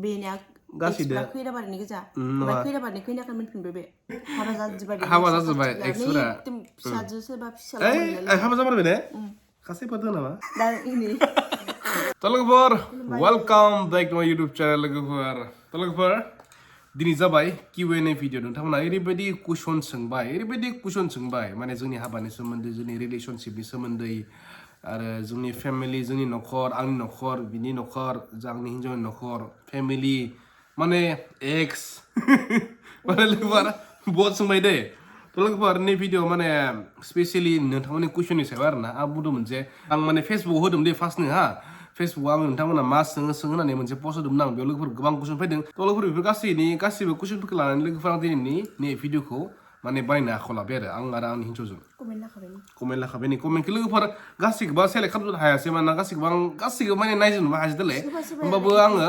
बेनिया गासिदो खैरा बारनि गोजा ओमफ्राय खैरा बारनि खैनाखौ मोनफिनबाय बे हाबा जाजोब्बाय एक्सफोरा फिसाजो सोरबा फिसाला ओइ हाबा जामारबाय ने गासैबो दङ नामा दा इनि थ' लोगोफोर वेलकाम बेक टु माय इउटुब चेनेल लोगोफोर दिनै जाबाय Q&A भिडिअ नोंथांमोना ओरैबायदि कुइसन सोंबाय माने जोंनि हाबानि सोमोन्दै जोंनि रिलेशनशिपनि सोमोन्दै आरो जोंनि फेमिलि जोंनि न'खर आंनि न'खर बिनि न'खर आंनि हिन्जावनि न'खर फेमिलि माने एक्स माने लोगोफोर बहुत सोंबाय दे थ' लोगोफोर नै भिडिअ माने स्पेसियेलि नोंथांमोननि कुइसननि सायाव आरोना आं बुंदोंमोन जे आं माने फेसबुकआव होदोंमोन दे फार्स्टनो हा फेसबुकआव आं नोंथांमोना मा सोङो होननानै मोनसे पस्ट होदोंमोन आं बेयाव लोगोफोर गोबां कुइसन फैदों थ' लोगोफोर बेफोर गासैबो कुइसनफोरखौ लानानै लोगोफोर आं दिनैनि नै भिडिअखौ माने बानायनो आखायाव लाबाय आरो आंनि हिन्जावजों कमेन्ट लाखाबाय नै कमेन्टखौ लोगोफोर गासैखौबो सेलेक्ट खालामजोबनो हायासै मानोना गासैखौबो माने नायजोबनोबो हायासै देलाय होमबाबो आङो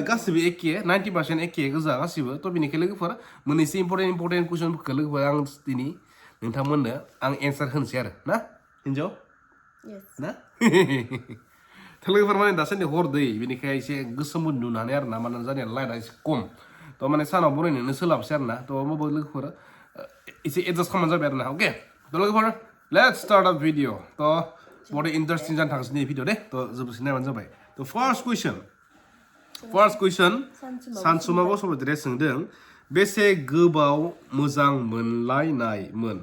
गासैबो एखे 90% एखे गोजा गासैबो थ' बेनिखायनो लोगोफोर मोननैसो इम्परटेन्ट कुइसनफोरखौ लोगोफोर आं दिनै नोंथांमोननो आं एन्सार होनोसै आरो ना हिन्जाव ना थ' लोगोफोर माने दासान्दि हर दै बेनिखाय एसे गोसोम नुनानै आरो ना मानोना जानाया लाइटआ एसे खम थ' माने सानाव बरायनोनो सोलाबसै आरो ना थ' होमबाबो लोगोफोर एसे एडजास्ट खालामनाय जाबाय आरो ना अके थ' लोगोफोर लेट्स स्टार्ट आवर भिडिअ थ' बडि इन्टारेस्टिं जानो थांसै नै भिडिअ दे थ' जोबोरैनो नायबानो जाबाय थ' फार्स्ट कुइसन सानसुमा बसुमतारिया सोंदों बेसे गोबाव मोजां मोनलायनायमोन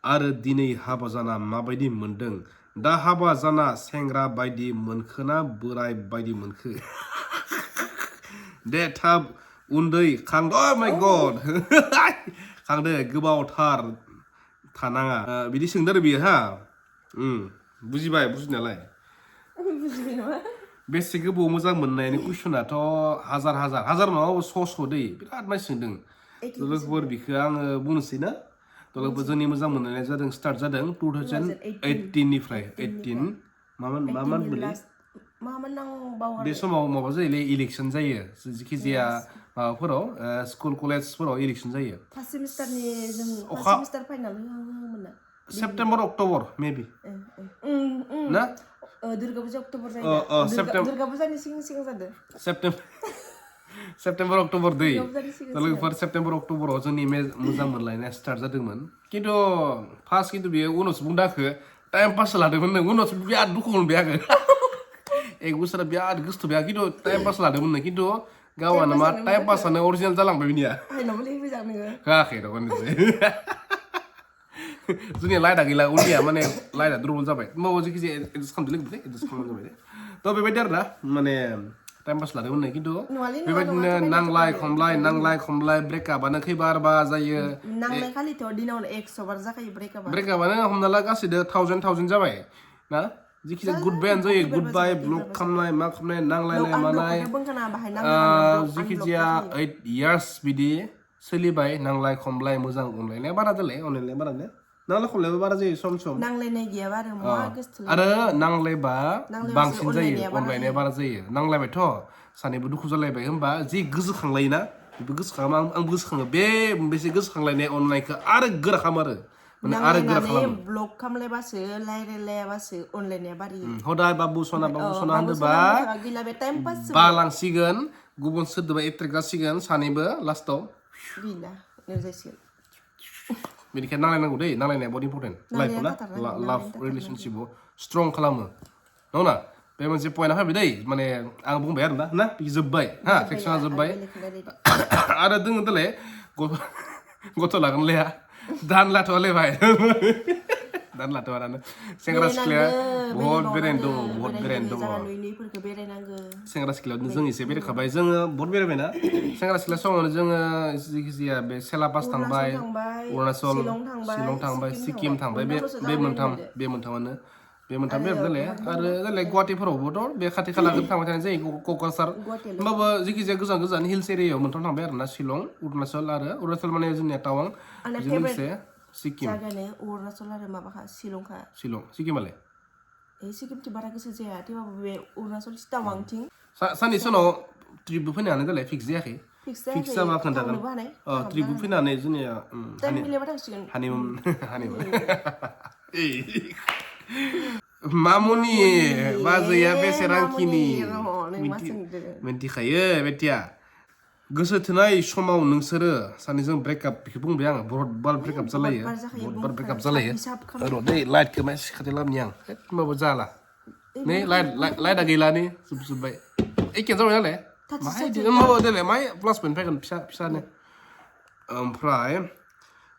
आरो दिनै हाबा जाना माबायदि मोनदों दा हाबा जाना सेंग्रा बायदि मोनखोना बोराय बायदि मोनखो दे थाब उन्दै खांद माय गड खांदो गोबावथार थानाङा बिदि सोंदों आरो बियो हा बुजिबाय बुजिनायालाय बेसे गोबाव मोजां मोननायनि कुइसनाथ' हाजार नङाबाबो स' दै बिराद मानसि सोंदों लोगोफोर बिखौ आङो बुंनोसै ना लोगोफोर जोंनि मोजां मोननाया जादों स्टार्ट जादों 2018 निफ्राय 18 मामोन बे समाव माबा जायोलै इलेक्सन जायो जिखि जाया माबाफोराव स्कुल कलेजफोराव इलेक्सन जायो फार्स्ट सेमिस्टारनि जों फार्स्ट सेमिस्टार फाइनाल होमोन सेप्टेम्बर अक्ट'बर मेबि ना दुर्गा फुजा अक्ट'बर जायो दुर्गा फुजानि सिगां जादों सेप्टेम्बर अक्ट'बर दै लोगोफोर सेप्टेम्बर अक्ट'बराव जोंनि मोजां मोनलायनाया स्टार्ट जादोंमोन खिन्थु फार्स्ट खिन्थु बेयो उनावसो बुंदाखो टाइम पास लादोंमोन नों उनावसो बिराद दुखु मोनबाय आङो एक बोसोरा बिराद गोसो गैया खिन्थु टाइम पास लादोंमोन नों खिन्थु गावानो मा टाइम पासआनो अरिजिनेल जालांबाय बिनिया होआखै दखाननिफ्राय जोंनिया लाइटआ गैला उन्दैया माने लाइटआ दुरबल जाबाय होमबाबो जेखि जाया एडजास्ट खालामदो लोगोफोर एडजास्ट खालामनाय जाबाय थ' बेबायदि आरो ना माने टाइम पास लादोंमोन नै खिन्थु बेबायदिनो नांलाय खमलाय ब्रेकआपआनो खैबारबा जायो नांलाय खालिथ' दिनावनो 100 बार जाखायो ब्रेकआपआनो हमना ला गासैदो 1000 जाबाय ना जिखि जाया गुड बायानो जायो गुड बाय ब्लक खालामनाय मा खालामनाय नांलायनाय मानाय जिखि जाया 8 years बिदि सोलिबाय नांलाय खमलाय मोजां अनलायनाया बारा जालाय अनलायनाया बारा ने नांलाय खमलायबा बारा जायो सम नांलायनाय गैयाबा आरो नांलायबा बांसिन जायो अनलायनाया बारा जायो नांलायबायथ' सानैबो दुखु जालायबाय होमबा जि गोसोखांलायोना बेबो गोसोखाङो आंबो गोसोखाङो बे मोनसे गोसोखांलायनाय अनलायनायखौ आरो गोरा खालामो आरो ब्लक खालामलायबासो रायलायलायाबासो अनलायनाया बारायो हदाय बाबु सना होनोबा बालांसिगोन गुबुन सोदोबा एट्रेक्ट जासिगोन सानैबो लास्टाव बेनिखायनो नांलायनांगौ दै नांलायनाया बहुत इम्परटेन्ट लाइफआव ना लाभ रिलेसनशिपआव स्ट्रं खालामो नङा बे मोनसे पइन्टआ फैबाय दै माने आं बुंबाय आरो ना जोब्बाय हा सेक्सना जोब्बाय आरो दोङो दालाय गथ' लागोनलाया दान लाथ'वालायबाय दान लाथ'वानो सेंग्रा सिख्लाया बहुत बेरायनो दङ सेंग्रा सिख्लायाव जों एसे बेरायखाबाय जोङो बहुत बेरायबायना सेंग्रा सिख्ला समावनो जोङो जिखिजाया बे सेलापास थांबाय अरुणाचल शिलं थांबाय सिक्किम थांबाय बे मोनथामानो बेरायबाय आरो गुवाहाटिफोरावबोथ' बे खाथि खाला थांबाय थानाय जायो क'क्राझार होमबाबो जिखि जाया गोजान हिल्स एरियायाव मोनथाम थांबाय आरो ना शिलं अरुणाचल माने जोंनिया टावां बेजों लोगोसे सिक्किम अरुणाचल आरो माबाखा सिक्किमालाय सिक्किमथिं बारा गोसो जाया थेवबाबो बे अरुणाचल टावांथिं साननैसो उनाव ट्रिपबो फैनानै दालाय फिक्स जायाखै फिक्स जाबा खोन्थागोन ट्रिपबो फैनानै जोंनिया हानिमुन मामुनि बाजैया बेसे रांखिनि मिन्थिखायो बेटिया गोसो थोनाय समाव नोंसोरो सानैजों ब्रेकआप बेखौ बुंबाय आं बहुत बार ब्रेकआप जालायो जाखायो, बहुत बार ब्रेकआप बुंखायो। जालायो हिसाब खालाम। र' दै लाइटखौ मा सिखाथि लाबोनि आं होमबाबो जाला नै लाइटआ गैला नै जोबजोब्बाय एखेयानो जाबाय नालाय माहाय होमबाबो देलाय माहाय प्लास पइन्ट फैगोन फिसानो ओमफ्राय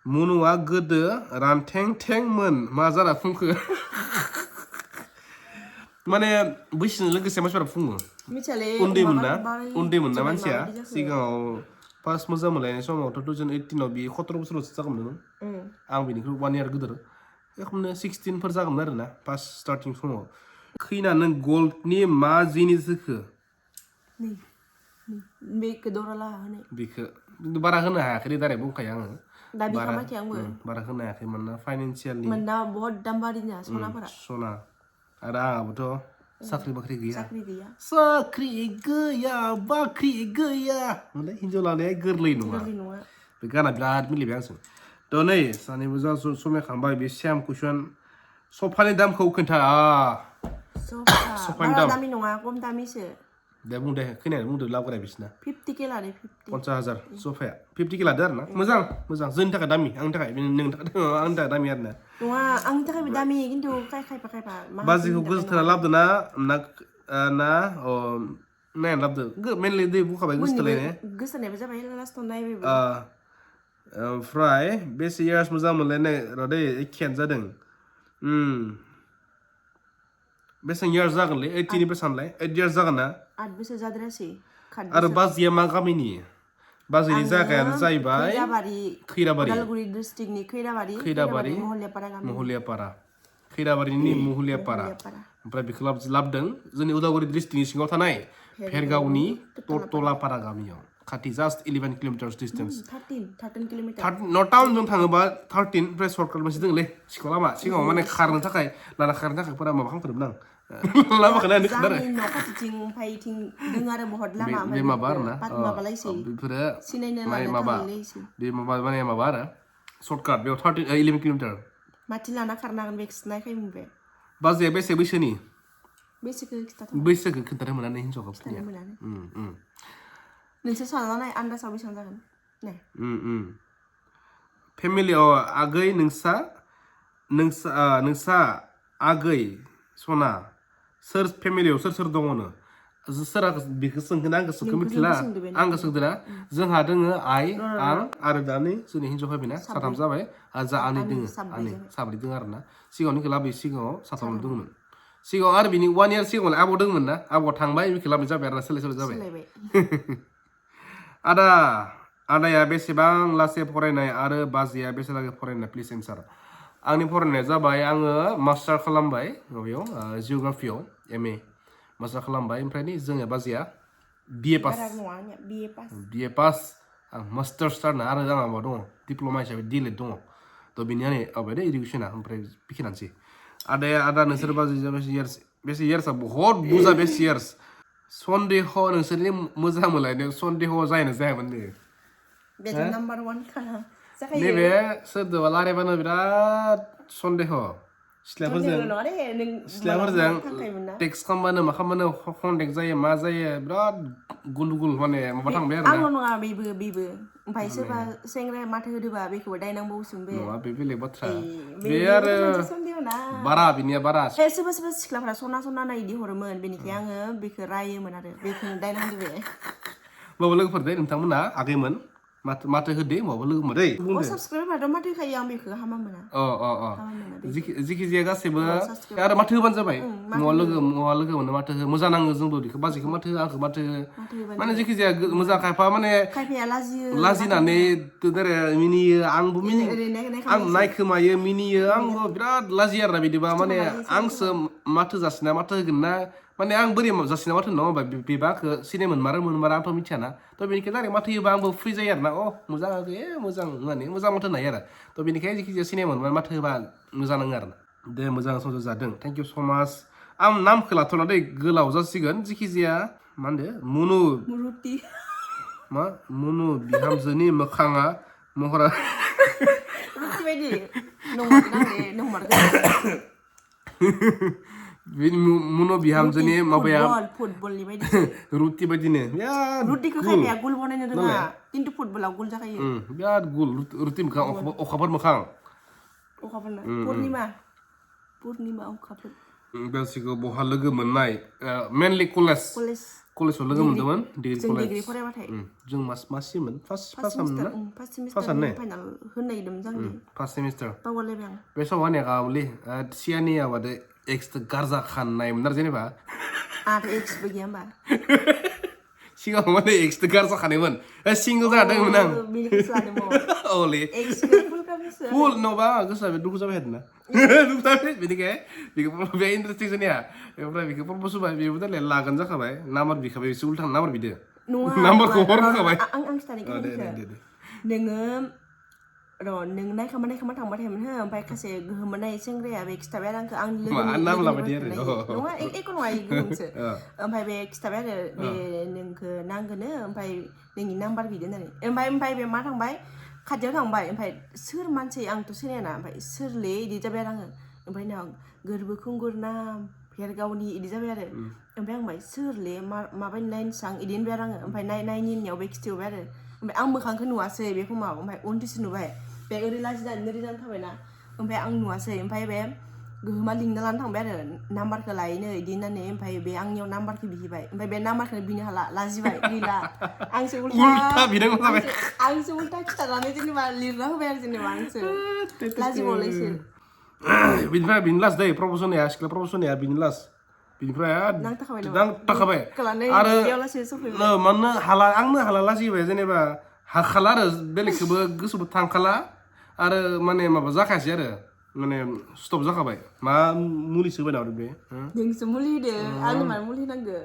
मुनुआ गोदो रानथें थेंमोन मा जाना बुंखो माने बैसोजों लोगोसे मानसिफोरा बुङो मिथियालै उन्दैमोन ना बाराय उन्दैमोन ना जोबाय मानसिया माबायदि जाखो? सिगाङाव फार्स्ट मोजां मोनलायनाय समाव 2018 बियो 17 बोसोरल'सो जागौमोन आं बिनिख्रुइ 1 इयार गिदिर एखमनो 16 फोर जागौमोन आरो ना फार्स्ट स्टार्टिं समाव खैना नों गल्डनि मा जिनिस होखो नै बेखौ दरा लाहा होनाय बेखौ खिन्थु बारा होनो हायाखै डाइरेक्ट बुंखायो आङो दा बिखामाखै आंबो बारा होनो हायाखै मानोना फाइनान्सियेलि मोनदा बहुत दाम बारिना सनाफोरा सना आरो आंहाबोथ' साख्रि बाख्रि गैया साख्रि गैया साख्रि गैया बाख्रि गैया माने हिनजाव लानाया गोरलै नङा गोरलै नङा बे गाना बिराद मिलायबाय आंजों थ' नै सानैबो जा समायखांबाय बे सेम कुइसन सफानि दामखौ खोन्था सफा बारा दामि नङा खम दामिसो दे बुं दे खोनाया बुंदो लाबोराय बिसिना 50K लादो 50 50,000 सफाया 50K लादो आरो ना मोजां जोंनि थाखाय दामि आंनि थाखाय नोंनि थाखाय आंनि थाखाय दामि आरो ना नङा आंनि थाखायबो दामि खिन्थु खायफा बाजिखौ गोसोथोना लाबोदो ना नायना लाबोदो मेनलि दै बुंखाबाय गोसोथोलायनाय गोसोनायबो जाबाय लास्टाव नायबायबो ओमफ्राय बेसे इयार्स मोजां मोनलायनाय र'दै एखेयानो जादों बेसेबां इयार्स जागोनलै 80 निफ्राय सानलाय 8 इयार्स जागोन ना 8 बोसोर जाद्रासै आरो बाजिया मा गामिनि बाजिनि जायगायानो जाहैबाय खैराबारि उदालगुरि डिस्ट्रिक्टनि खैराबारि महलियापारा गामि महलियापारा खैराबारिनि महलियापारा ओमफ्राय बेखौ लाबोदों जोंनि उदालगुरि डिस्ट्रिक्टनि सिङाव थानाय भेरगावनि टलापारा गामियाव खाथि जास्ट 11 किल'मिटार्स डिस्टेन्स 13 किल'मिटार टाउनजों थाङोबा 13 ओमफ्राय सर्टकाट मोनसे दंलै सिखाव लामा सिगाङाव माने खारनो थाखाय फोरा माबा खालामथारमोन आं लामाखौ नायनो खोन्थादों जोंनि न' खाथिथिं ओमफ्राय इथिं दों आरो बहुत लामा बे माबा आरो ना माबालायसै बेफोरो सिनायनो माबा बे माबा आरो सर्टकाट बेयाव 11 किल'मिटार माथि लाना खारनो हागोन बेखौसो नायखायोमोन बे बाजैया बेसे बैसोनि बैसोखौ खोन्थानो मोना हिनजावखौ नोंसोर सानना नाय आन्दासाव बेसेबां जागोन नाय फेमिलियाव आगै नोंसा आगै सना सोर फेमिलियाव सोर दङनो सोरा बेखौ सोंगोन आं गोसोखौ मिथिला आं गोसोदों ना जोंहा दोङो आइ आं आरो दा नै जोंनि हिनजाव फैबायना साथाम जाबाय आरो जा आनै दोङो साब्रै दोङो आरो ना सिगाङावनिखौ लाबोयो सिगाङाव साथाम दङमोन सिगाङाव आरो बिनि 1 इयार सिगाङाव आब' दङमोन ना आब'आ थांबाय बेखौ लाबोनाय जाबाय आरो सोलाय जाबाय आदाया बेसेबां लासै फरायनाय आरो बाजैया बेसे लागै फरायनाय प्लिज एन्सार आंनि फरायनाया जाबाय आङो मास्टार खालामबाय माबायाव जिअ'ग्राफियाव MA मास्टार खालामबाय ओमफ्राय नै जोङो बाजैया BA पास आं मास्टार स्टारना आरो आंहा माबा दङ डिप्ल'मा हिसाबै DLED दङ थ' बिनिया नै आवबाय इडुकेसना ओमफ्राय बेखिनियानोसै आदा नोंसोर बाजै बेसे इयार्सआ बहुत बुरजा बेसे इयार्स सन्देह नोंसोरनि मोजां मोनलायनायाव सन्देह जायोना जायामोन नो नाम्बार 1 नैबे सोरदोबा रायलायबानो बिराद सन्देह सिख्लाफोरजों टेक्स्ट खालामबानो मा खालामबानो कन्टेक्ट जायो मा जायो बिराद गुल माने माबा थांबाय आरो आंल' नङा बेबो ओमफ्राय सोरबा सेंग्राया माथो होदोबा बेखौबो दायनांबावोसोम बे नङा बे बेलेग बाथ्रा बे आरो बारा बिनिया बारा सोरबा सिख्लाफोरा सना नाय इदि हरोमोन बेनिखाय आङो बेखौ रायोमोन आरो बेखौनो दायनांदो बे माबा लोगोफोर दे नोंथांमोना आगैमोन माथो होदे माबा लोगो मोदै साबसक्राइबारफोराथ' माथो होखायो आं बेखौ हामा मोना जिखि जाया गासैबो आरो माथो होबानो जाबाय महा लोगो मोनो माथो हो मोजां नाङो जोंबो बेखौ बाजैखौ माथो हो आंखौ माथो हो माने जिखि जाया मोजां खायफा माने लाजिनानै मिनियो आंबो मिनियो आं नायखोमायो मिनियो आंबो बिराद लाजियो आरोना बिदिबा माने आंसो माथो जासिना माथो होगोन ना माने आं बोरै जासिना माथो नङा होनबा बेबा आंखौ सिनाय मोनमारा आंथ' मिथियाना थ' बेनिखायनो डाइरेक्ट माथो होयोबा आंबो फ्रि जायो आरोना मोजां मोजां होननानै मोजां माथो होनो हायो आरो थ' बेनिखायनो जिखि जाया सिनाय मोनबा माथो होबा मोजां नाङो आरो दे मोजां संसार जादों थेंक इउ स' माच आं नामखौ लाथ'ला दै गोलाव जासिगोन जिखि जाया मा होनदो मुनु बिहामजोनि मोखाङा महरा मुनो बिहामजोनि माबाया फुटबलनि बायदि रुटि बायदिनो बिराद रुटिखौ खायफाया गुल बनायनो रोङा खिन्थु फुटबलाव गुल जाखायो बिराद गुल रुटि मोखां अखाफोर मोखां अखाफोरना पुर्निमा अखाफोर गासिखौ बहा लोगो मोननाय मेनलि कलेजाव लोगो मोनदोंमोन डिग्री फरायबाथाय जों मासिमोन फार्स्ट सेमिस्टार फाइनाल होनायदोंमोन जों फार्स्ट सेमिस्टार बावगारलायबाय आं बे समाव आंनिया गाबोलै सियानि आबादे एक्स गारजा खाननायमोन आरो जेनेबा आरो एक्सबो गैया होमबा सिगाङाव माने एक्स गारजा खानायमोन सिंगल जादोंमोन आं औलै फुल नङाबा गोसोआ बे दुखु जाबाय आरोना दुखु जाबाय बेनिखाय बेखौ बे इन्टारेस्टिं जोंनिया ओमफ्राय बेखौ प्रप'ज होबाय बेबो दालाय लागोन जाखाबाय नाम्बार बिखाबाय एसे उल्था नाम्बार बिदो नाम्बारखौ हरखाबाय आं खिथानो नोङो नों नायखांबा थांबाथायमोन हो ओमफ्राय खासे गोहोम मोननाय सेंग्राया बे खिथाबाय आरो आंखौ आंनि लोगो नङा एख' नङा गोहोमसो ओमफ्राय बे खिथाबाय आरो बे नोंखौ नांगोनो ओमफ्राय नोंनि नाम्बार बिदो होननानै ओमफ्राय बे मा थांबाय खाथियाव थांबाय ओमफ्राय सोर मानसि आंथ' सिनायाना ओमफ्राय सोरलै इदि जाबाय आरो आङो ओमफ्य नाव गोरबो खुंगुर नाम भेरगावनि इदि जाबाय आरो ओमफ्राय आं बाय सोरलै माबायदि नायनोसै आं इदि होनबाय आरो आङो ओमफ्राय नायनि होननायाव बे खिथिबाय आरो ओमफ्राय आं मोखांखौ नुवासै बे समाव ओमफ्राय उनथिंसो नुबाय बे ओरै लाजिनानै ओरै जाना थाबायना ओमफ्राय आं नुवासै ओमफ्राय बे गोहोमा लिंना लानो थांबाय आरो नाम्बारखौ लायनो इदि होननानै ओमफ्राय बे आंनियाव नाम्बारखौ बिहैबाय ओमफ्य बे नाम्बारखौनो बिनो हाला लाजिबाय गैला आंसो उल्था खिथानानै जेनेबा लिरना होबाय आरो जेनेबा आंसो लाजिबावलायसो बिनिफ्राय बिनि लास्ट दै प्रप'ज होनाया सिख्ला प्रप'ज होनाया बिनि लास्ट बिनिफ्राय नांथाखाबाय आरो मानो आंनो हाला लाजिबाय जेनेबा हाखाला आरो बेलेगखौबो गोसोबो थांखाला आरो माने माबा जाखायासै आरो माने स्टप जाखाबाय मा मुलिसो होबाय नामा बे नोंसो मुलि होदो आंनो मानो मुलि होनांगो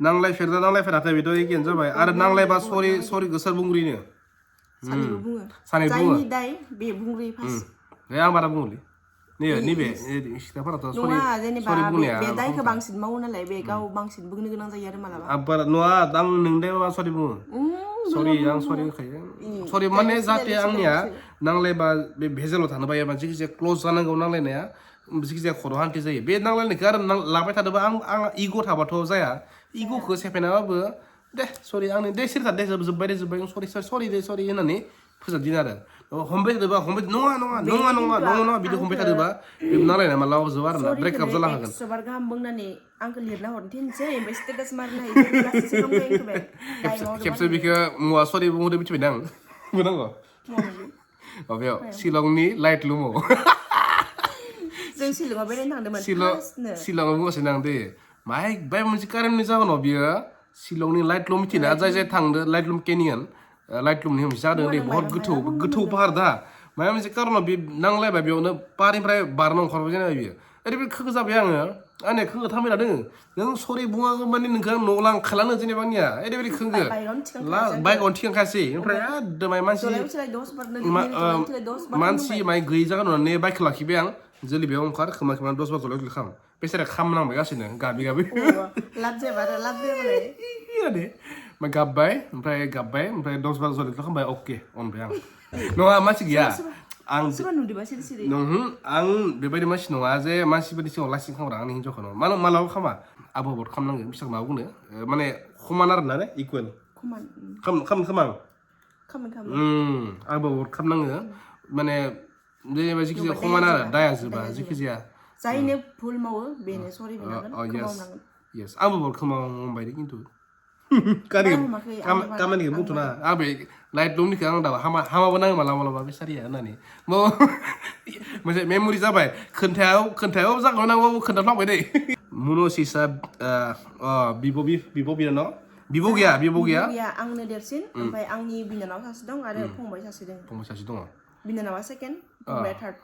नांलायफेराखै बेथ' एखेयानो जाबाय आरो नांलायबा सरि गोसोर बुंग्रिनो सानैबो बुङो जायनि दाय बे बुंग्रोयो फार्स्ट आं बारा बुङोलै नैबे सिख्लाफोराथ' नङा जेनेबा बे दायखौ बांसिन मावो नालाय बे गाव बांसिन बुंनो गोनां जायो आरो मालाबा नङा आं नोंदायबा सरि बुङो सरि आं सरि होखायो सरि माने जाहाथे आंनिया नांलायबा बे भेजेलाव थानो बायो जेखि जाया क्ल'ज जानांगौ नांलायनाया जेखि जाया खर' हान्थि जायो बे नांलायनायखौ आरो लाबाय थादोंबा आं इग' थाबाथ' जाया इग'खौ सेफायनाबाबो दे सरि आंनि दे सिरि था दे जोब्बाय सरि होननानै फोजोबदिन आरो हमबाय थादोंबा नङा बिदि हमबाय थादोंबा बे नांलायनाया मालाबा जोबा आरोना ब्रेकआप जालांहागोन एकस'बार गाहाम बुंनानै आंखौ लिरना हरनो थिनसै ओमफ्राय स्टेटास मारनो हायो खेबसे बेखौ मुवा सरि बुंहरदो मिथिबाय आं बुंनांगौ माबायाव शिलंनि लाइट लुमाव जों शिलंआव बेरायनो थांदोंमोन शिलंआव बुंगासिनो आं दे बाय मोनसे कारेन्टनि जाहोनाव बियो शिलंनि लाइट लुम मिथिना जाय थांदो लाइट लुम केनियन लाइट लुमनि मोनसे जादों दे बहुत गोथौ पाहार दा माबा मोनसे कारनाव बे नांलायबाय बेयावनो पाहारनिफ्राय बारनो ओंखारबाय जेनेबा बियो ओरैबायदि खोखो जाबाय आङो आंनिया खोखो थांबाय थादों नों सरि बुङागौ माने नोंखौ आं न'आव लांखालानो जेनेबा आंनिया ओरैबायदि खोखो बाइकआवनो थिखांखासै ओमफ्राय मानसि माय गैयि जागा नुनानै बाइकखौ लाखिबाय आं जोलै बेयाव ओंखार खोमा 10 बार जलाय खालाम बेसारा खामनांबाय गासिनो गाबै गाबबाय ओमफ्राय 10 बार जलाय खालामबाय अके अनबाय आं नङा मानसि गैया आं बेबायदि मानसि नङा जे मानसिफोरनि सिगाङाव लासिं खामग्रा आंनि हिन्जावखौ नङा मालाबा खामा आबहावा खालामनांगोन बिसोर मा बुंनो माने समान आरो ना इकुवेल आंबो वर्क खालामनाङो माने जेनेबा जेखि जाया समान आरो दाया जोबा जेखि जाया जायनो भुल मावो बेनो सरि बिनांगोन यस आंबो वर्क खालामबाय खिन्थु खामानिखौ बुंथ'ना आं बे लाइट लुमनिखौ आं दाबो हामाबो नाङो मालाबा बे सारिया होननानै मोनसे मेम'रि जाबाय खोन्थायाव जागोन नांगौ खोन्थाफ्लांबाय दै मुन'सिसा बिब' बिनानाव बिब' गैया आंनो देरसिन ओमफ्राय आंनि बिनानाव सासे दं आरो फंबाय सासे दङ बिनानावा सेकेन्ड फंबाया थार्ड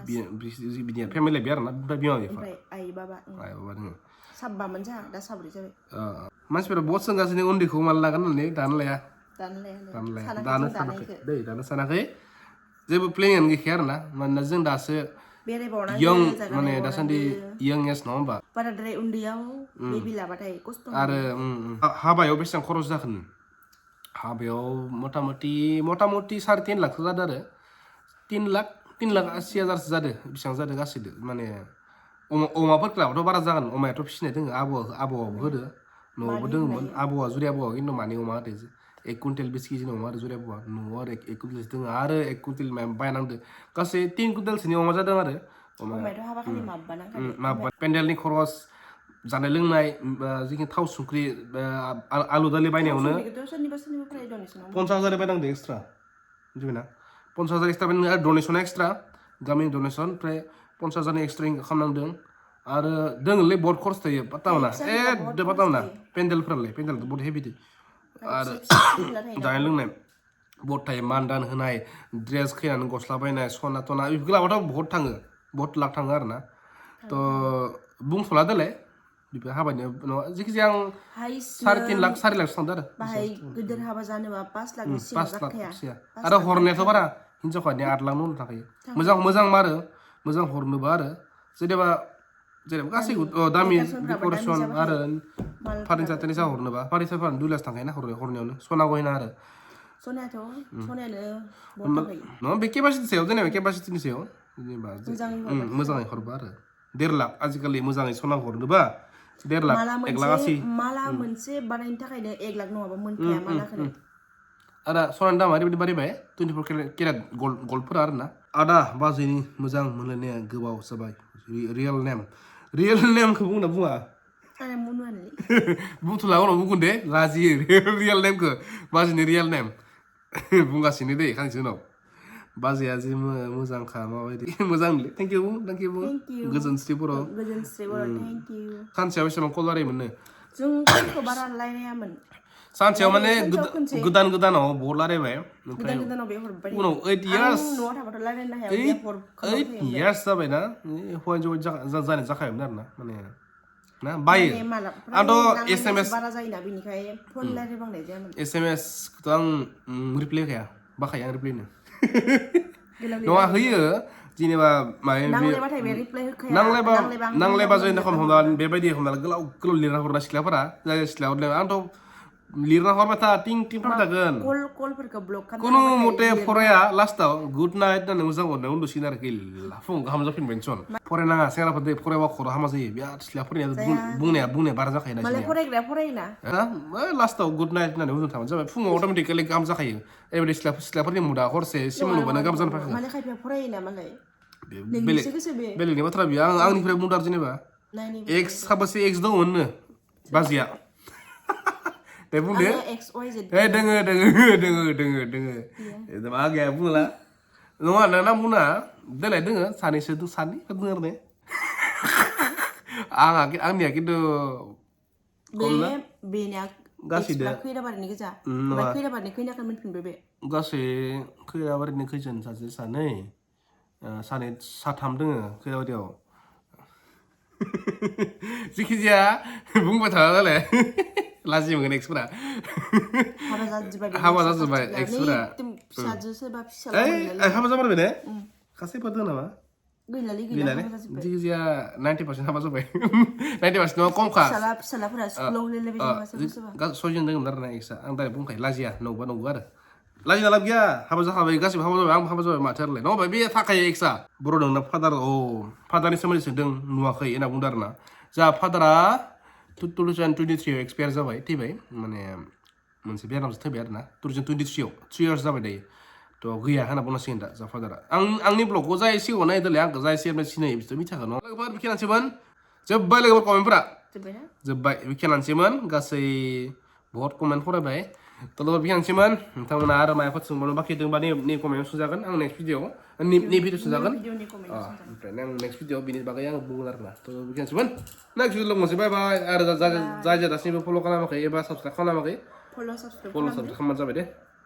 बिनिया फेमिलि बे आरोना बिमा बिफा ओमफ्राय आइ बाबा दङ साबबामोन जोंहा दा साब्रै जाबाय मानसिफोरा बहुत सोंगासिनो उन्दैखौ माला लागोन होननानै दानो लाया दानो सानाखै जेबो प्लेनिङानो गैखाया आरोना मानोना जों दासो यं माने दासान्दि यं एज नङा होमबा बाराद्राय उन्दैयाव बेबि लाबाथाय खस्थ' आरो हाबायाव बेसेबां खरस जागोन हाबायाव मथा मथि 3.5 लाखसो जादों आरो 3 लाख 80,000सो जादों बेसेबां जादों गासैदो माने अमाफोर क्लाबाथ' बारा जागोन अमायाथ' फिसिनाय दोङो आबौआबो होदो न'आवबो दोङोमोन आबौआ जुरि आबौआ खिन्थु मानै अमा होदो 1 कुइन्टेल 20 केजिनि अमा आरो जुरि आबौआ न'आव आरो 1 कुइन्टेलसो दोङो आरो 1 कुइन्टेल बायनांदो गासै 3 कुइन्टेलसोनि अमा जादों आरो अमायाथ' हाबा खालि माबा नांखादो माबा पेन्डेलनि खरस जानाय लोंनाय जिखिनि थाव संख्रि आलु दालि बायनायावनो 50,000 बायनांदो एक्सट्रा मिथिबायना 50,000 एक्सट्रा बायनांदो आरो डनेसन एक्सट्रा गामिनि डनेसन ओमफ्राय 50,000 एक्सट्रा खालामनांदों आरो दोङोलै बहुत खरस थायो पात्ता मोना पात्ता मोना पेन्डेलफोरालाय पेन्डेलथ' बहुत हेभि आरो जानाय लोंनाय बहुत थायो मान दान होनाय ड्रेस खैनानै गस्ला बायनाय सना थना बेफोरखौ लाबाथ' बहुत थाङो बहुत लाख थाङो आरो ना थ' बुंथ'ला देलाय बेफोर हाबानि नङा जिखिजाया आं 3.5 लाख 4 लाखसो थांदों आरो बाहाय गिदिर हाबा जानोबा 5 लाखनि सिङाव जाखाया आरो हरनायाथ' बारा हिनजावखानि 8 लाख न'नो थाखायो मोजां मारो मोजां हरनोबा आरो जेनेबा गासैबो दामि डेक'रेसन आरो फार्निचार तार्निचार हरनोबा फार्निचारफोरानो 2 लाख थांखायोना हरनायावनो सना गहेना आरो सनायानो नङा बे केपासिटि सायाव जेनेबा केपासिटिनि सायाव जेनेबा मोजाङै हरबा आरो 1.5 लाख आजिखालि मोजाङै सना हरनोबा 1.5 लाख 1 लाख आसि माला मोनसे बानायनो थाखायनो 1 लाख नङाबा मोनखाया मालाखौनो आदा सनानि दामा ओरैबायदि बारायबाय 24 केरेट गल्डफोरा आरो ना आदा बाजैनि मोजां मोनलायनाया गोबाव जाबाय रियेल नेमखौ बुंना बुङा बुंथ'ला उनाव बुंगोन दे लाजियो रियेल नेमखौ बाजैनि रियेल नेम बुंगासिनो दे खानसे उनाव बाजैया जि मोजांखा माबायदि मोजांलै थेंक इउ गोजोनस्रि बर' सानसेयाव बेसेबां कल रायलायोमोननो जों कलखौ बारा रायलायामोन सानसेयाव माने गोदानाव बहुत रायलायबाय उनाव 8 years जाबायना हौवा हिनजाव जानाय जाखायोमोन आरो ना माने ना बायो आंथ' SMS बारा जायोना बेनिखायनो फन रायलायबांनाय जायामोन SMSखौथ' आं रिप्लाय होखाया बाखायो आं रिप्लाय होनो नङा होयो जेनेबा नांलायबा जों हमना बेबायदि हमना गोलाव लिरना हरना सिख्लाफोरा सिख्लायाव आंथ' लिरना हरबाय था टिं थागोन खुनु मथे फराया लास्टाव गुड नाइट होननानै मोजां हरनाय उन्दुसिगोन आरो गैला फुं गाहाम जाफिनबाय सन फरायनाङा सेंग्राफोर फरायबा खर' हामा जायो बिराद सिख्ला फरायनाया बुंनाया बारा जाखायो फरायना लास्टाव गुड नाइट होननानै उन्दुनो थांबानो जाबाय फुङाव अट'मेटिकेलि गाहाम जाखायो ओरैबायदि सिख्लाफोरनि मुदा हरसे सिमां नुबानो गाहाम जानो फैखायो बेलेगनि बाथ्रा बियो आंनिफ्राय बुंदों आरो जेनेबा एक्स साबासे एक्स दङमोननो बाजिया दे बुंदो दोङो मा गैया बुंला नङा नोंना बुंना देलाय दोङो सानैसो दोङो आरो ने आंनिया खिन्थु गासै खैराबारिनि खैजोन सासे सानै साथाम दोङो खैराबारियाव जिखिजाया बुंबाय थाला नालाय लाजि मोनगोन एक्सफोरा हाबा जाजोब्बाय एक्सफोरा हाबा जामारबाय ने गासैबो दङ नामा गैलालै जिखिजाया 90% हाबा जाबाय 90% नङा खमखा सयजन दङमोन आरो ना एक्सआ आं डाइरेक्ट बुंखायो लाजिया नंगौ आरो लाजिना लाब गैया हाबा जाखाबाय गासिबो हाबा जाबाय आंबो हाबा जाबाय माथो आरोलाय नङाबा बे थाखायो एक्सआ बर' दं ना फादारनि सोमोन्दै सोंदों नुवाखै होनना बुंदों आरो ना जोंहा फादारा 2023 एक्सपायार जाबाय थैबाय माने मोनसे बेरामजों थैबाय आरो ना 2023 3 years जाबाय दायो थ' गैया होनना बुंनांसिगोन दा जा फादारा आंनि ब्लगखौ जाय सिगाङाव नायदोंलै आंखौ जाय सिनायो बिसोर मिथिखागोन न' लोगोफोर बेखिनियानोसैमोन जोब्बाय लोगोफोर कमेन्टफोरा जोब्बाय बेखिनियानोसैमोन गासै बहुत कमेन्ट फरायबाय थ' लोगोफोर बेखिनियानोसैमोन नोंथांमोना आरो माबाफोर सोंबावनो बाखि दंबा नै कमेन्ट सोंजागोन आं नेक्स्ट भिडिअ भिडिअ सोंजागोन ओमफ्राय आं नेक्स्ट भिडिअ बिनि बागै आं बुंगोन आरो ना थ' बेखिनियानोसैमोन नेक्स्ट भिडिअ लोगोसे बाय बाय आरो जाय दासिमबो फल' खालामाखै एबा साबसक्राइब खालामाखै फल' साबसक्राइब खालामबानो जाबाय दे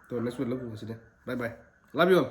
थ' नेक्स्ट भिडिअ लोगो मोनसै दे बाय बाय लाभ इउ अल